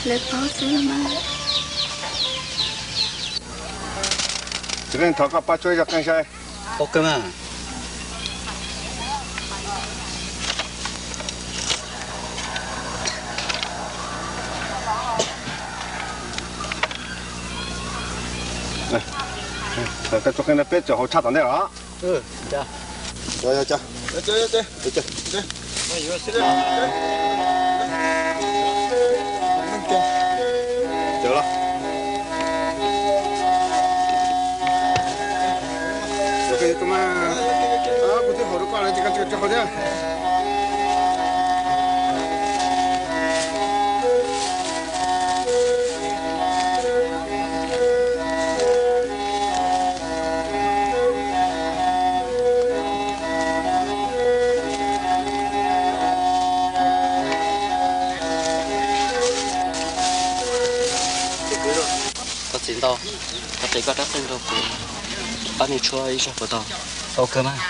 Lawv paub xwb los mas. Txiv qeej, thov koj pab tsuab ib zaj qeej saib. Ok mas. Koj tsuab qeej no peb txawm haus tshaj tom ntej los. Kuv twb hais rau koj lawm ces koj tsis haus thiab. Koj txiv ntau, koj tes koj rab qeej rau kuv, pab nws tshuab ib zaj puas tau? Ok mas.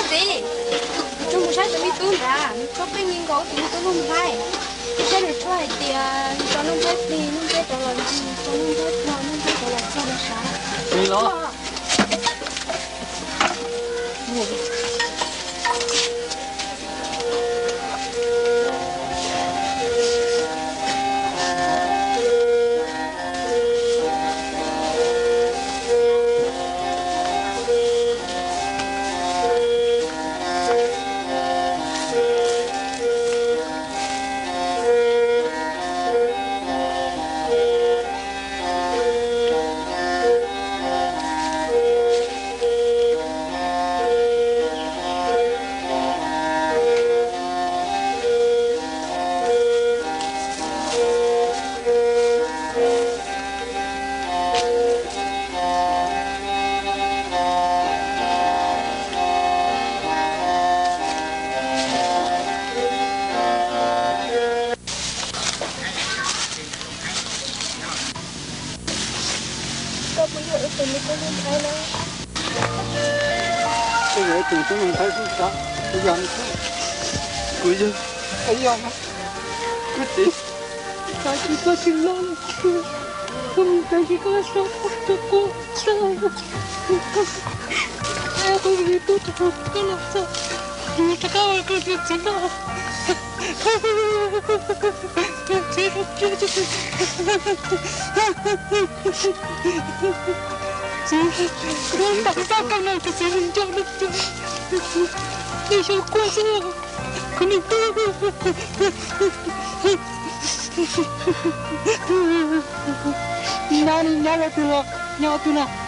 Koj txiv, nug mus saib tus me tub ntawd, nws tsuab qeej li nkaus tus me tub Looj Nplhaib. Saib nws tshuab hais tias tso Looj Nplhaib plig, Looj Nplhaib rov los ntxig, tso Looj Nplhaib pog, Looj Nplhaib rov los txog nws sab. Plig los? Koj puas yog tus nws tuaj nthaib na? Koj yog tus tuaj nthaib xwb, kuv yog, kuv yog, kuv tsis, koj tsis, koj tsis los, koj mus tab sis koj so rau kuv, koj mus tub rau koj los txog, rau koj ua koj txiv no. Txiv, kuv tau txoj koj no tus txiv nco no, nej xyov kuaj xwb, kuv niam tub. Nyob li, nyob ua twg los, nyob ua twg na?